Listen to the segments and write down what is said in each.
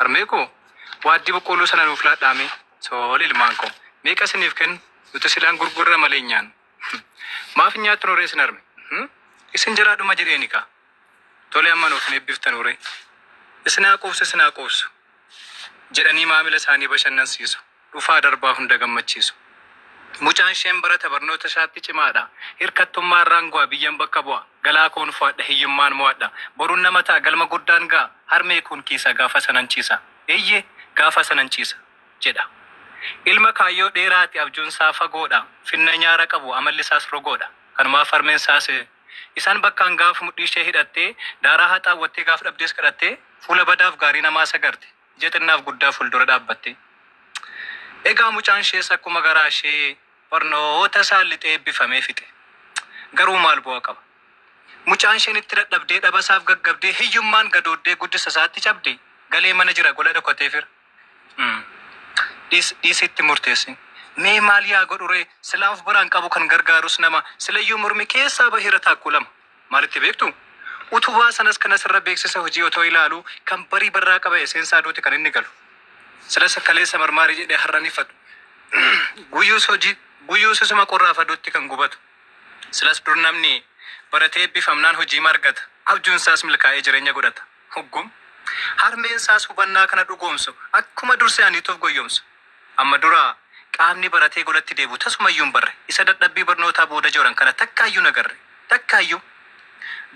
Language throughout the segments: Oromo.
Harmee koo, waaddii boqqoolloo sana nuuf laadhaa mee. Tole ilmaan koo. Meeqa isiniif kennu? Nuti silaan gurgurra malee hin nyaannu. Maaf hin nyaattanuu ree isin harme? Isin jalaa dhuma jedheeni kaa. Tole amma nuuf hin eebbiftanuu ree? Isin haa quubsu isin haa quubsu. Jedhanii maamila isaanii bashannansiisu. Dhufaa darbaa hunda gammachiisu. Mucaan isheen barata barnoota isaatti cimaadha. Hirkattummaa irraan gu'a biyyan bakka bu'a. Galaa koon fo'adha hiyyummaan mo'adha. Borun nama ta'a galma guddaan ga'a. Harmee koon kiisa gaafa sanan ciisa. Eeyyee gaafa sanan ciisa. Jedha. Ilma kaayyoo dheeraati abjuun isaa fagoodha. Finna nyaara qabu amalli isaas rogoodha. Kanumaaf harmeen isaas isaan bakkaan gaaf mudhii ishee hidhattee daaraa haxaawwattee gaaf dhabdees kadhattee fuula badaaf gaarii namaas agarte. Ija xinnaaf guddaa fuuldura dhaabbattee. Egaa mucaan ishees akkuma garaa ishee barnoota isaan lixee eebbifamee fixe. Garuu maal bu'aa qaba? Mucaan isheen itti dadhabdee dhaba isaaf gaggabdee hiyyummaan gadooddee guddisa isaatti cabde galee mana jira gola dhokatee fira. Dhiis dhiisi itti murteessin. Mee maal yaa godhuree silaa of biraan qabu kan gargaarus nama silayyuu mormi keessaa baheera taakkuu lama. Maalitti beektu? Utubaa sanas kanas irra beeksisa hojii otoo ilaaluu kan barii barraaqa ba'e seensa aduuti kan inni galu. Silas kaleessa marmaarii jedhee har'a hin ifatu. Guyyuus hojii guyyuus isuma qorraaf aduutti kan gubatu. Silas dur namni baratee eebbifamnaan hojiima argata. Abjuun isaas milkaa'ee jireenya godhata. Huggum. Harmeen isaas hubannaa kana dhugoomsu akkuma dur se'aniitu of goyyomsu. Amma dura qaamni baratee golatti deebi'u tasumayyuu hin barre. Isa dadhabbii barnootaa booda jooran kana takkaayyuu hin agarre. Takkaayyuu.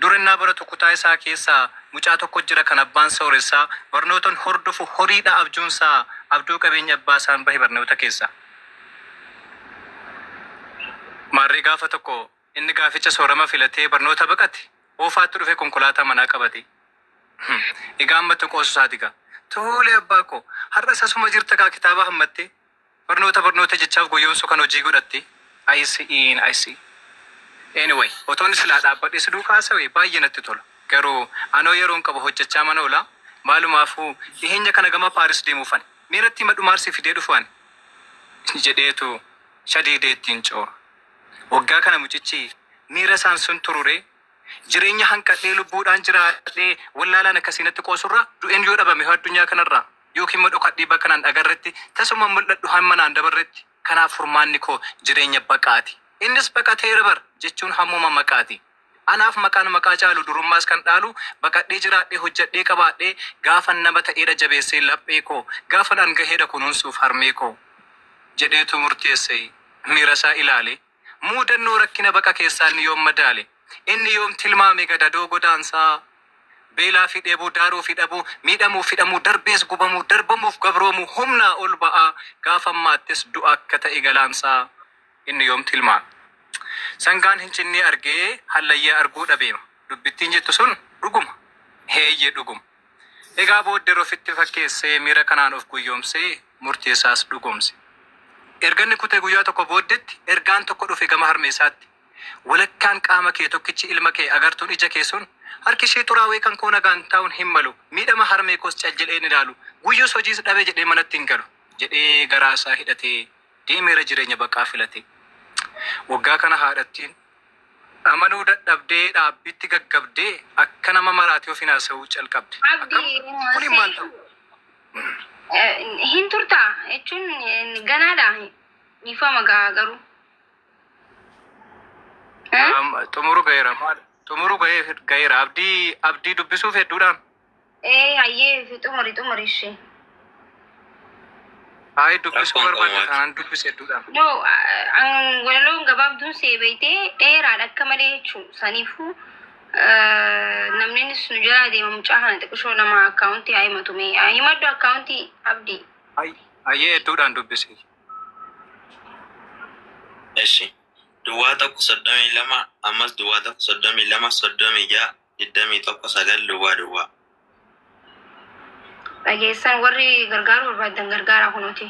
Dur ennaa baratu kutaa isaa keessa mucaa tokko jira kan abbaan sooressaa, barnoota hin hordofu horiidha abjuun isaa, abduu qabeenya abbaa isaan bahe barnoota keessaa. Maarree gaafa tokko inni gaaficha soorama filatee barnoota baqate, oofaatti dhufe konkolaataa manaa qabatee. Egaa amma itti qoosu isaati gaa. Tole abbaa koo, har'as asuma jirta kaa kitaaba hammattee, barnoota barnoota jechaaf goyyomsuu kan hojii godhattee. I see in, I see. Anyway, otoon silaa dhaabbadhee si duukaa haasawee baay'ee natti tola. Garuu anoo yeroon qabu hojjechaa mana oola. Maalumaafuu dhiheenya kana gama Paaris deemuufani. Mee natti himadhu maal si fidee dhufu ani? Jedheetu shadiidee ittiin coora. Waggaa kana mucichi miira isaan sun tururee Jireenya hanqadhee lubbuudhaan jiraadhee wallaalaan akkasii natti qoosurra du'een yoo dhabame hoo addunyaa kanarraa yookiin immoo dhokadhee bakka naan agarretti tasuma hin mul'adhu hamma naan dabarretti kanaaf furmaanni koo jireenya baqaati innis baqateera bar jechuun hammuma maqaati anaaf maqaan maqaa caalu durummaas kan dhaalu baqadhee jiraadhee hojjadhee qabaadhee gaafan nama ta'eedha jabeessee laphee koo gaafan an gaheedha kunuunsuuf harmee koo jedheetu murteesse miirasaa ilaalee Muudannoo rakkina baqa keessaa inni yoom madaale? Inni yoom tilmaame gadadoo godaansaa? Beelaa fi dheebuu, daaruu fi dhabuu, miidhamuuf hidhamuu, darbees gubamuu, darbamuuf gabroomuu, humnaa ol ba'aa, gaafa ammaattis du'a akka ta'e galaansaa inni yoom tilmaame? Sangaan hin cinnee argee hallayyaa arguu dhabeema. Dubbittiin jettu sun dhuguma. Eeyyee dhuguma. Egaa booddeerra ofitti fakkeessee miira kanaan of goyyoomsee murtii isaas dhugoomse. Erga inni kutee guyyaa tokko booddetti ergaan tokko dhufe gama harmee isaatti. Walakkaan qaama kee tokkichi ilma kee agartuun ija kee sun harki ishee xuraawee kan koo nagaan taa'uun hin malu miidhama harmee koos cal jedhee hin ilaalu guyyuus hojiis dhabe jedhee manatti hin galu jedhee garaa isaa hidhatee deemeera jireenya baqaa filatee. Waggaa kana haadhattiin Amanuu dadhabdee dhaabbiitti gaggabdee akka nama maraatee ofiin haasa'uu calqabde. Abdi Akkam? Kun hin maal ta'u? Hin turtaa jechuun ganaadha. Dhiifama gaa garuu. Eh? Xumuru ga'eera. Maal? Xumuru ga'eera. Abdii abdii dubbisuuf hedduudhaan. Ee hayyee fi xumuri xumuri ishee. Ayi dubbisuu Rakkoon qabu barbaadde maati. taanaan dubbisi hedduudhaan. No, an walaloon gabaabduun see beeytee dheeraadha akka malee jechuun saniifuu namninis nu jalaa deema mucaa kana xiqishoo nama akkaawuntii haa himatu mee haa himadhu akkaawuntii abdii. Hayyee hedduudhaan dubbisi. Eshi. Duwwaa 1 32 ammas duwwaa 1 32 36 21 9 duwwaa duwwaa. Dhageessan warri gargaaruu barbaaddan gargaaraa kunooti.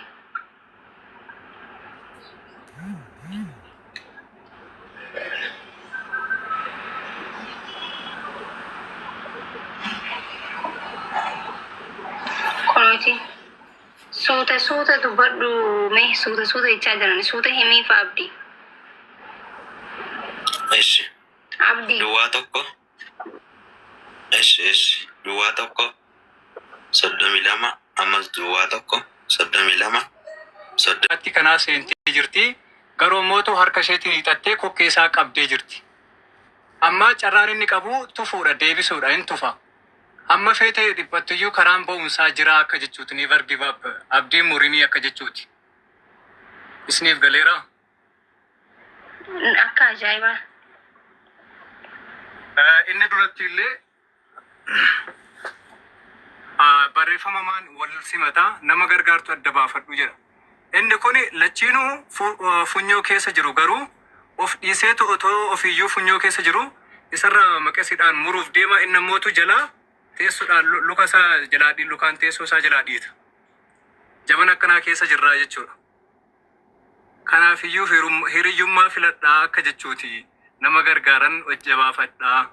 Kunooti. Suuta suuta dubbadhu mee suuta suuta jechaa jiran suuta himiif abdi. Eshi. Abdi. Duwwaa 1 Eshi eshi. Duwwaa 1 32 Duwwaa 1 32 30. Atti kanaa seentee jirti. Garuu mootu harka isheetiin hiixattee kokkee isaa qabdee jirti. Amma carraan inni qabu tufuudha, deebisuudha, hin tufa. Amma feete dhiphattuyyuu karaan ba'umsaa jira akka jechuuti. Never give up. Abdii murinii akka jechuuti. Isiniif galeeraa? Akka ajaa'ibaa. Inni duratti illee barreeffama maan wal simataa nama gargaartu adda baafadhu jedha. Inni kun lachiinuu funyoo keessa jiru, garuu of dhiiseetu otoo ofiiyyuu funyoo keessa jiru isarra maqasiidhaan muruuf deema, inni ammootu jalaa teessoodhaan luka isaa jalaa, lukaan teessoo isaa jalaa dhiita. Jaban akkanaa keessa jirraa jechuudha. Kanaafiyyuu hiriyyummaa filadhaa akka jechuuti. Nama gargaaran hojjabaafadhaa.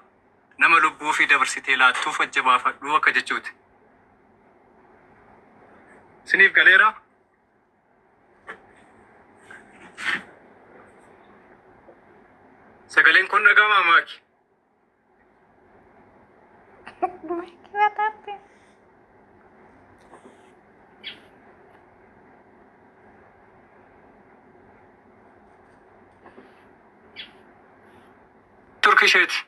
Nama lubbuu fi dabarsitee laattuuf hojjabaafadhuu akka jechuuti. Isiniif galeera? Sagaleen kun dhaga'amaa, Maaki? Maaki. Turkisheeti.